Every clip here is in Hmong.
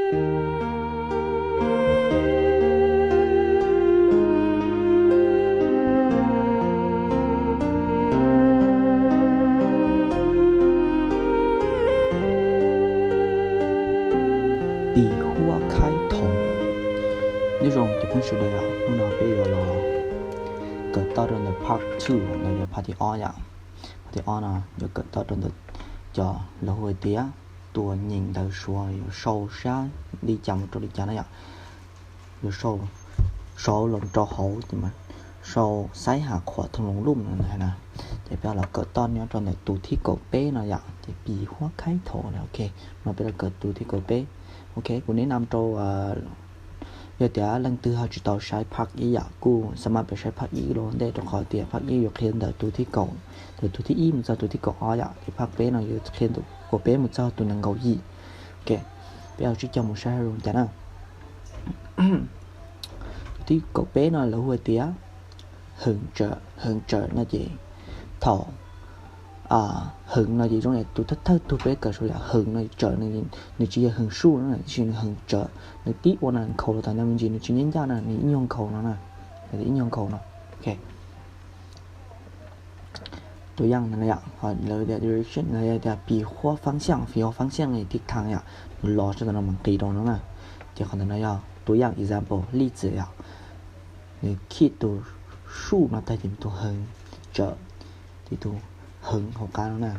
Pis huab khaib thoov. Nyob zoo cov phooj ywg sawv daws, hnub no peb yuav los kawm toj rau ntawm part two los yog part thib ob yom. Part thib ob no yuav kawm toj rau ntawm cov lawv hu tias tua nyeem ntawv Suav, yuav sau sab li cas mus rau li cas na yom. Yuav sau, sau los rau hauv ces mas sau saib hais qhuam thoom loos lum no na. Ces peb los kawm toj nyob rau ntawm tus thib kaum peb no yom, ces pis huab khaib thoov na. Ok, no peb los kawm tus thib kaum peb. Ok, kuv neb nam rau yog tias leej twg ho tsis tau saib part ib yom, kuj xa maj pes saib part ib los ua ntej, rau qhov tias part ib yuav qhia ntawm tus thib kaum, tus thib ib mus txog tus thib kaum ob yom, ces part peb no yuav qhia ntawm kaum peb mus txog tus nees nkaum yim. Ok, peb sib coj mus saib zoo cas na. Tus thib kaum peb no lawv hu tias heev tsawv. Heev tsawv no ces thaum heev no ces zoo li tus thawj thawj tug peb kawm saum yam heev no, tsawv no nws tsis yog heev suj no, tiam sis nws heev tsawv, nws tib ua no nkhaus los tas nyob me ntsis, nws tsis ncaj ncaj na, nws ib nyuag nkhaus no na, ib nyuag nkhaus no. Ok, tus yam no yom, lawv tias direction no yog tias pis huab fab xiaj, pis huab fab xiaj no tib thaj yom, nws los txog ntawm no mas nqis rau no na. Ces qhov ntawm no yog tus yam example, lij txwm yom, nws khij tus suj no tag ces tus heev tsawv, ces tus heev hauv qab no na.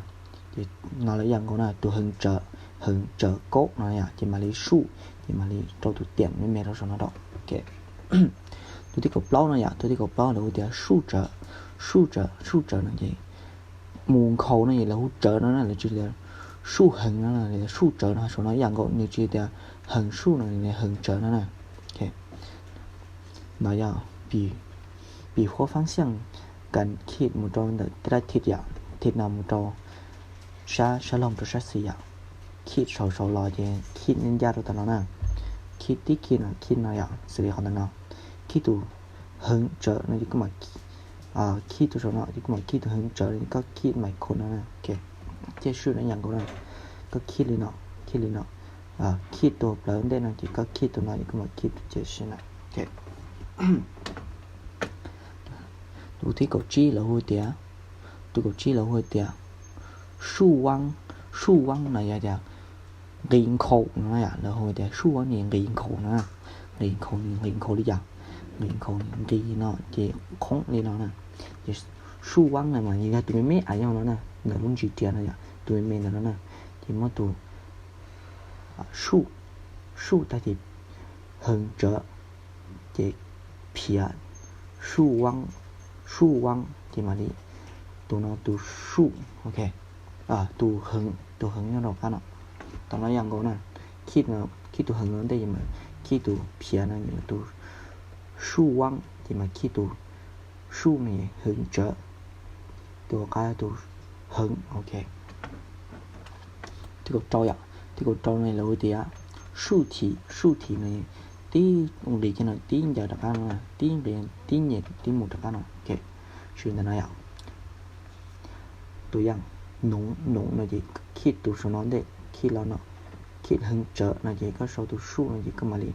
Ces no lawv yam nkaus na, tus heev tsawv, heev tsawv kaub no yom, ces mam li suj, ces mam li rau tus tiam me me rau saum no rau. Ok, tus thib kaum plaub no yom, tus thib kaum plaub lawv hu tias suj tsawv. Suj tsawv, suj tsawv no ces mus nkhaus no ces lawv hu tsawv no na, lawv tsis tias suj heev no, suj tsawv no saum no yam nkaus, nws tsis tias heev suj no, nws heev tsawv no na. Ok, no yog pis huab fab xiaj, kas khij mus rau ntawm tej dab thij yom, thij no mus rau sab, sab laug rau sab xis yom, khij saum saud los ces khij ncaj rau tas no na. Khij tib khij no, khij no yom, xws li qhov ntawm no, khij tus heev tsawv no ces koj mam khij tus saum no ces koj mam khij tus heev tsawv, koj khij mas kho no na. Ok, thiaj swm no yam nkaus na, koj khij li no, khij li no, khij tus plawv ntej no ces koj khij tus no ces koj mam khij tus ciaj sia na. Ok, tus thib kaum tsib lawv hu tias, tus kaum tsib lawv hu tias suj vaab. Suj vaab no yog tias nqis nkhaus no yom, lawv hu tias suj vaab ni nqis nkhaus no. Nqis nkhaus, nqis nkhaus li cas? Nqis nkhaus, nqis no ces qhoob li no na. Ces suj vaab no mas yog tus me me a yog no na, ntawm lub ntsis riam no yom, tus me me ntawm no na. Ces muab tus suj, suj tag ces heev tsawv, ces phiav, suj vaab, suj vaab ces mam li tus no tus suj, ok, tus heev, tus heev nyob rau qab no. Tam no yam nkaus na, khij tus heev no ntej ces mam khij tus phiav no, tus suj vaab ces mam khij tus suj no heev tsawv, tus qab tus heev, ok. Thib kaum rau yom, thib kaum rau no lawv hu tias suj thim. Suj thim no tib nqis kiag no tib ncaws rov qab no, tib nqis tib nyem tib mus rov qab no, ok. Swm ntawm no yom. Tus yam noov, noov no ces khij tus saum no ntej, khij los no, khij heev tsawv no ces koj sau tus suj no ces koj mam li,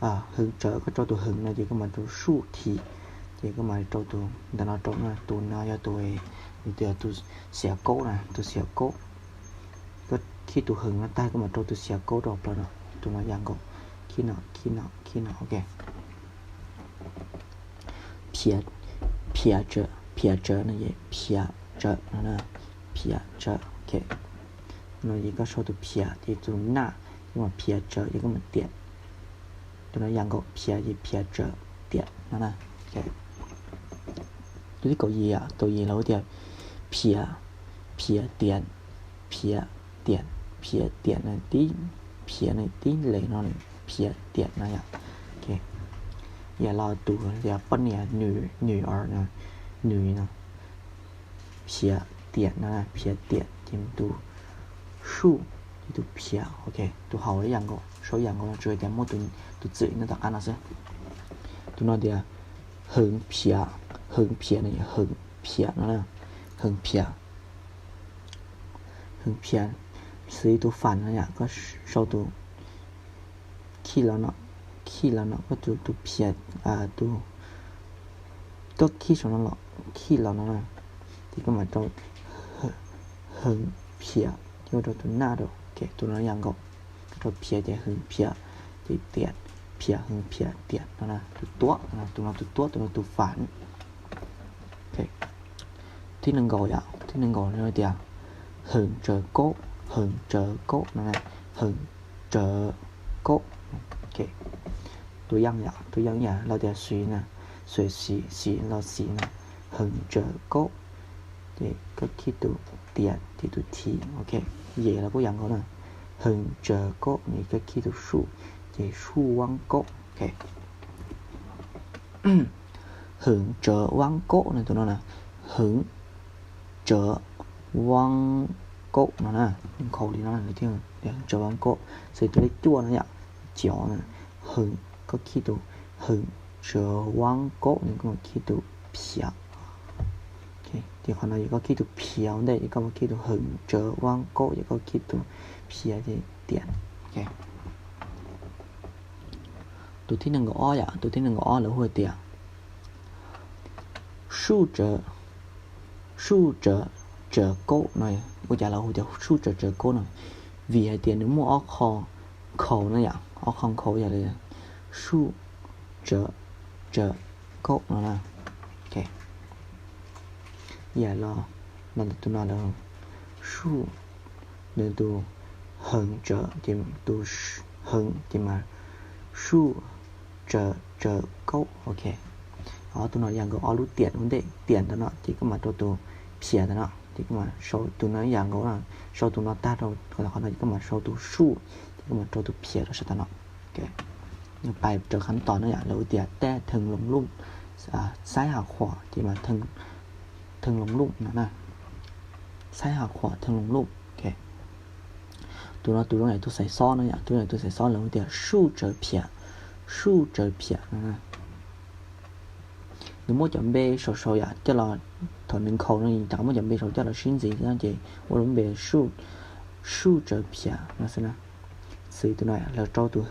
heev tsawv koj rau tus heev no ces koj mam rau suj thim, ces koj mam rau tus ntawm no rau no, tus no yog tus, tus xiav kaub na, tus xiav kaub. Koj khij tus heev no tag koj mam rau tus xiav kaub rau plaws no, tus no yam nkaus, khij no, khij no, khij no, ok. Phiav, phiav tsawv, phiav tsawv no ces phiav tsawv no na, phiav tsawv, ok. No ces koj sau tus phiav ces tus naj, koj mam phiav tsawv ces koj mam tiam. Tus no yam nkaus, phiav ces phiav tsawv tiam no na. Tus thib kaum yim, kaum yim lawv hu tias phiav, phiav tiam, phiav tiam, phiav tiam no tib, phiav no tib le no, phiav tiam no yom. Yam los tus tias poj niam, nws, nws no, nws no, phiav tiam no, phiav tiam ces tus suj, ces tus phiav, ok. Tus hauv yam nkaus, sau yam nkaus no tsuas tias muaj tus txwm nyob tom qab no xwb. Tus no tias heev phiav, heev phiav no, heev phiav no na, heev phiav, heev phiav, xws li tus fam no yom, koj sau tus khij los no, khij los no koj tus, tus phiav, tus, koj khij saum no los, khij los no na, ces koj mam rau heev phiav, ces ua rau tus naj rau, tus no yam nkaus, koj rau phiav ces heev phiav, ces tiam, phiav heev phiav tiam no na, tus tuab, tus no tus tuab, tus no tus fam. Thib nees nkaum yom, thib nees nkaum no tias heev tsawv kaub, heev tsawv kaub no, heev tsawv kaub. Tus yam, tus yam yam lawv tias xis na, xis, xis los xis na, heev tsawv kaub. Ces koj khij tus tiam ces tus thib, ok, yem los kuj yam nkaus na, heev tsawv kaub, ces koj khij tus suj, ces suj vaab kaub. Heev tsawv vaab kaub no, tus no na, heev tsawv vaab kaub no na, nkhaus li no, heev tsawv vaab kaub. Xws tus lej cuaj no yom, cov na, heev, koj khij tus heev tsawv vaab kaub, koj khij tus phiav. Ces qhov no yog koj khij tus phiav ua ntej, ces koj mam khij tus heev tsawv vaab kaub, ces koj khij tus phiav ces tiam. Tus thib nees nkaum ob yom, tus thib nees nkaum ob lawv hu tias suj tsawv, suj tsawv tsawv kaub no. Ua cas lawv hu tias suj tsawv tsawv kaub no? Vim hais tias nws muaj ob qho nkhaus na yom, ob qho nkhaus yog li suj tsawv tsawv kaub no na. Yam los, los ntawm tus no lawv suj, nws tus heev tsawv ces tus heev ces mas suj tsawv tsawv kaub, ok. Ob tug no yam nkaus, ob lub tiam ua ntej, tiam ntawm no ces koj mam rau tus phiav ntawm no, ces koj mam sau tus no yam nkaus, sau tus no tag rau qhov no ces koj mam sau tus suj, ces koj mam rau tus phiav rau sab tom no. Nws pais raws qhov tos no yom, lawv hu tias tab theej loos lum, xaib hav khuam ces mas theej loos lum no na, xaib hav khuam theej loos lum. Tus no tus zoo yam tus xaiv xob no yom, tus zoo yam tus xaiv xob lawv hu tias suj tsawv phiav, suj tsawv phiav no. Nws muab cov npe sau sau yam coj los, thaum nws nkhaus no rov qab muab cov npe sau coj los sib ntxiv no ces ua lub npe suj tsawv phiav no xwb na. Xws tus no lawv rau tus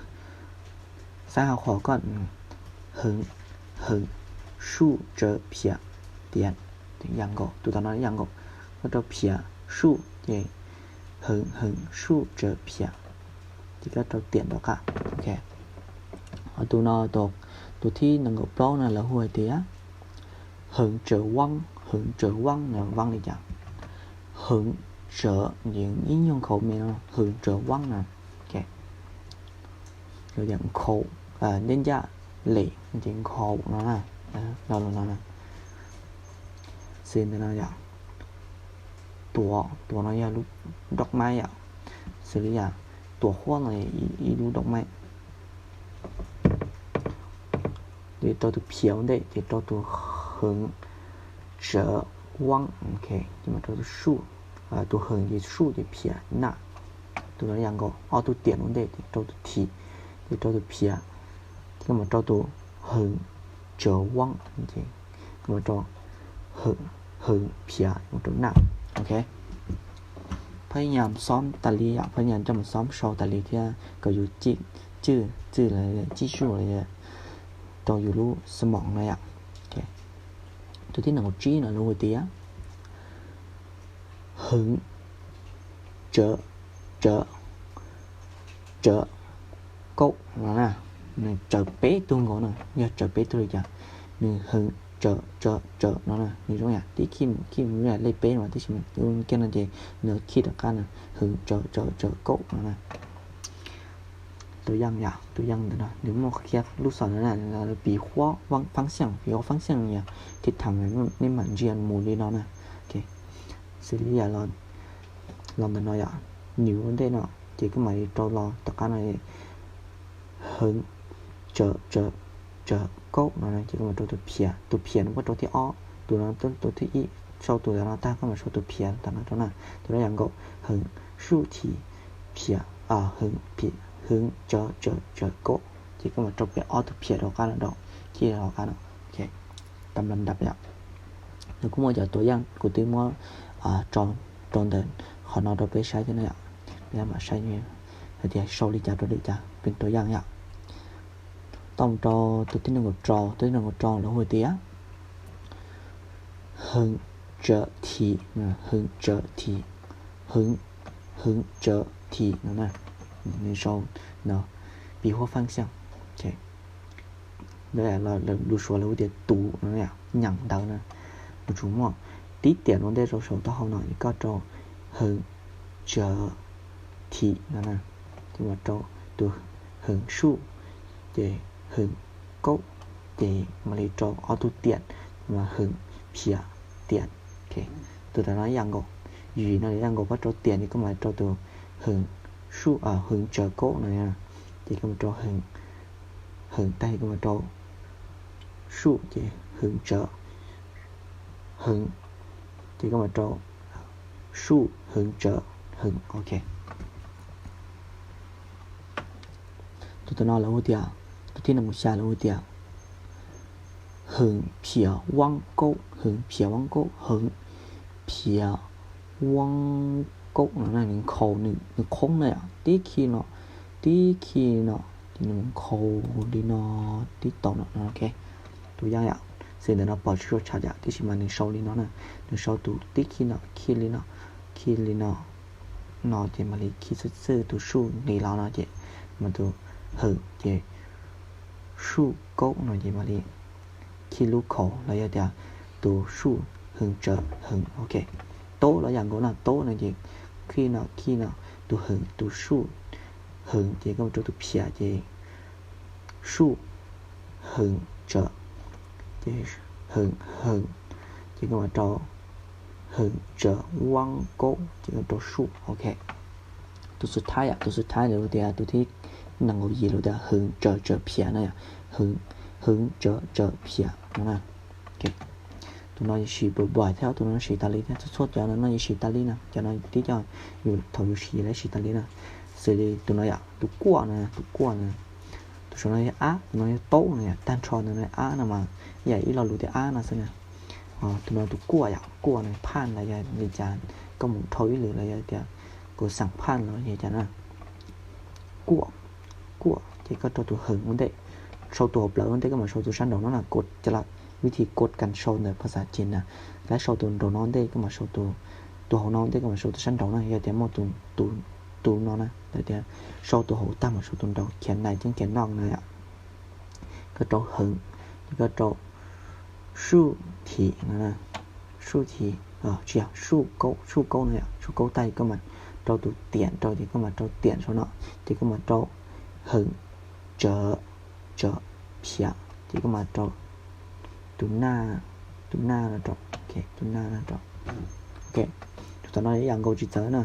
xaib hav khuam koj, heev, heev, suj tsawv phiav, tias yam nkaus, tus tom no yam nkaus, koj rau phiav suj ces heev, heev, suj tsawv phiav, ces koj rau tiam rov qab. Ho tus no, tus thib nees nkaum plaub no lawv hu hais tias heev tsawv vaab, heev tsawv vaab no, vaab li cas? Heev tsawv ces ib nyuag nkhaus me no, heev tsawv vaab na. Nkhaus, ncaj ncaj lem ces nkhaus no na, lo lus no na. Xws ntawm no yom, tuav, tuav no yog lub doj maib yom, xws li yam tuav huab no ib lub doj maib. Ces rau tus phiav ua ntej ces rau tus heev tsawv vaab, ces mam rau tus suj, tus heev ces suj ces phiav na. Tus no yam nkaus, ob tug tiam ua ntej ces rau tus thim, ces rau tus phiav, ces koj mam rau tus heev tsawv vaab, ces koj mam rau heev phiav mus rau na. Ok, phab nyam xob tas li yom, phab nyam coj mus xob sau tas li thiab kom yus cwj, cwj, cwj lawm, cwj suj lawm rau yus lub xab moos na yom. Tus thib nees nkaum tsib no lawv hu tias heev tsawv, tsawv, tsawv kaub no na. Nws tsawv peb tug nkaus na, yog tsawv peb tug li cas? Nws heev tsawv, tsawv, tsawv no na, nws zoo yam tib khij, khij mus yam lej peb no tib si, kiag no ces nws khij rov qab na, heev tsawv, tsawv, tsawv kaub no na. Tus yam yom, tus yam ntawm no nws muaj qhia lub xom na, piv huab faab xyeej, piv huab faab xyeej yog thib tham nej mam ntsia mus li no na. Xws li yam los ntawm no yom, nws ua ntej no ces koj mam li rau los tom qab no, heev tsawv, tsawv, tsawv kaub no ces koj mam rau tus phiav, tus phiav nws muab rau thib ob, tus no tus thib ib, sau tus ntawm no tag koj mam sau tus phiav tom no rau na. Tus no yam nkaus, heev suj thim phiav, heev, heev tsawv, tsawv, tsawv kaub, ces koj mam rau pem ob tug phiav rau qab no, rau, khij rau qab no. Tam nplog ntawm yom, nws kuj muaj cov tua yaj kuv twb muab tso rau ntawm qhov no rau peb saib thiab na yom. Peb mam saib hais tias sau li cas rau li cas, peb tua yaj yom. Tau mus rau tus thib nees nkaum rau, tus thib nees nkaum rau lawv hu tias 横折体, 横折体, 横, 横折体 no na. Nws sau no, 比划方向. Lawv lus Suav lawv hu tias tus no, nyeem ntawv na, nws tsuas muaj tib tiam ua ntej rau saum taub hau no, koj rau 横折体 no na, ces mam rau tus 横竖, ces 横钩, ces mam li rau ob tug tiam, mas 横撇点. Tus tam no ib yam nkaus, yim no ib yam nkaus, koj rau tiam ces koj mam rau tus 横竖, 横折钩 no, ces koj mam rau 横, 横 tag ces koj mam rau 竖, ces 横折, 横, ces koj mam rau 竖, 横折, 横, ok. Tus tam no lawv hu tias, tus thib nees nkaum xya lawv hu tias 横撇弯钩, 横撇弯钩, 横撇弯钩 no na, nws nkhaus, nws qhoob na yom, tib khi no, tib khi no, ces nws nkhaus li no, tib tau no, ok. Tus yam yom, xws ntawm no pom tsis tshua tshaj yom, tiam sis mas nws sau li no na, nws sau tus tib khi no, khi li no, khi li no, no ces mam li khi xwb xwb, tus 竖 nqis los no ces mas tus 横 ces 竖钩 no ces mam li khi lub khaus los yog tias tus 竖, 横折, 横, ok. 钩 los yam nkaus no, 钩 no ces khi no, khi no, tus 横, tus 竖, 横 ces koj mam rau tus 撇 ces 竖, 横折, ces 横, 横, ces koj mam rau 横折弯钩, ces koj rau 竖, ok. Tus xub thawj yom, tus xub thawj lawv tias, tus thib nees nkaum yim lawv tias 横折折撇 no yom, 横折折撇 no na. Tus no yus siv pab pab thiab, tus no siv tas li thiab, txhua txhua cov no no yus siv tas li na, cov no tib co yus thaum yus siv lawv siv tas li na. Xws li tus no yom, tus 过 no, tus 过 no, tus saum no yog ab, tus no yog 钩 no yom, tag nrho ntawm no ab no mas yam ib lo lus tias ab no xwb na. Tus no tus 过 yom, 过 no phaj los yog li cas, koj mus dhau ib lwm los yog tias kuv xav phaj los yog cas na. 过, 过 ces koj rau tus 横 ua ntej, sau tus hauv plawv ua ntej, koj mam sau tus sab nraum no na, กด ces vij thi กด kan sau ntawm phas xas ces na, lawv sau tus nraum no ua ntej, koj mam sau tus, tus hauv no ua ntej, koj mam sau tus sab nraum na, yog tias muaj tus no na, tias sau tus hauv tag mam sau tus nraum, khiav nais thiab khiav noj na yom. Koj rau 横, ces koj rau 竖体 no, 竖体, tsis yog, 竖钩, 竖钩 no yom, 竖钩 tag koj mam rau tus tiam rau, ces koj mam rau tiam saum no, ces koj mam rau 横折, 折撇, ces koj mam rau tus naj, tus naj no rau, tus naj no rau. Ok, tus tom no yam nkaus tsis txawv na,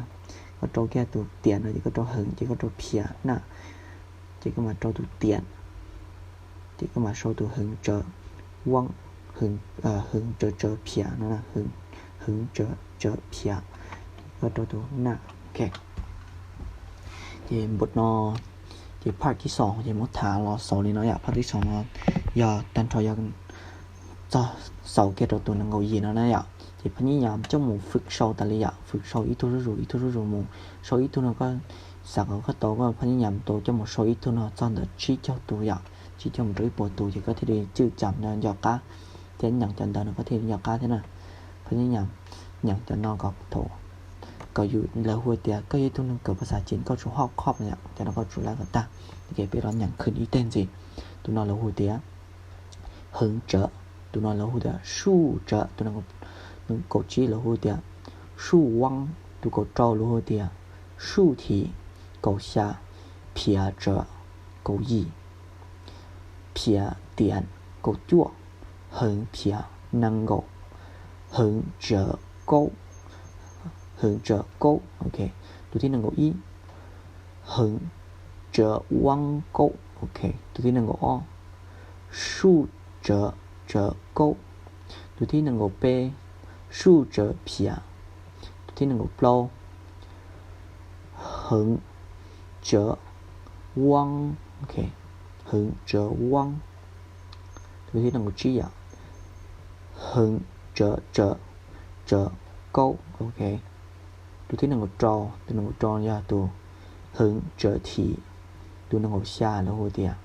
koj rau kiag tus tiam no ces koj rau 横, ces koj rau 撇 na, ces koj mam rau tus tiam, ces koj mam sau tus 横折, 横折折撇 no na, 横折折撇, koj rau tus na. Ok, ces npawm no ces part thib xoom ces muab tham los xaus li no yom. Part thib xoom no yog tag nrho yog txog xaus kiag rau tus nees nkaum yim no na yom. Ces phaj nyij nyam coj mus fwm sau tas li yom, fwm sau ib tug zuj zus ib tug zuj zus mus, sau ib tug no koj xav kom koj tau koj phaj nyij nyam tau coj mus sau ib tug no txog ntawm tsib caug tus yom, tsib caug mus rau ib puas tus ces koj thiaj li cwj cam nco qab thiab nyeem cov ntawv no koj thiaj li nco qab thiab na. Phaj nyij nyam, nyeem cov no kom thaum, kom yus, lawv hu tias koj yog ib tug neeg kawm phas xas Chin koj tsum hoj khoj yom, cov no koj tsum laib kom tag. Ok, peb los nyeem khwv ib teg ntxiv. Tus no lawv hu tias 横折, tus no lawv hu tias 竖折, tus no, kaum tsib lawv hu tias 竖弯, tus kaum rau lawv hu tias 竖体, kaum xya 撇折, kaum yim 撇点, kaum cuaj 横撇, nees nkaum 横折钩, 横折钩, ok. Tus thib nees nkaum ib, 横折弯钩, ok. Tus thib nees nkaum ob, 竖折折钩. Tus thib nees nkaum peb, 竖折撇. Tus thib nees nkaum plaub, 横折弯, ok, 横折弯. Tus thib nees nkaum tsib yom, 横折折钩, ok. Tus thib nees nkaum rau, tus nees nkaum rau yog tus 横折体. Tus nees nkaum xya lawv hu tias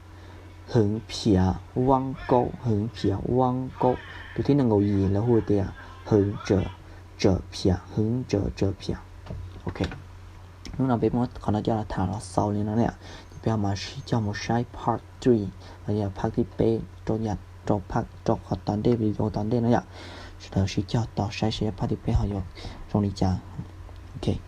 Hwv phiav vaab kaub, hwv phiav vaab kaub. Tus thib nees nkaum yim lawv hu tias hwv tsawm, tsawm phiav, hwv tsawm, tsawm phiav. Ok, hnub no peb muab qhov no coj los tham los xaus li no na yom, ces peb ho mam sib cog mus saib part three los yog part thib peb rau, rau qhov tom ntej, video tom ntej no yom. Sawv daws sib cog tos saib seb part thib peb ho yuav zoo li cas. Ok,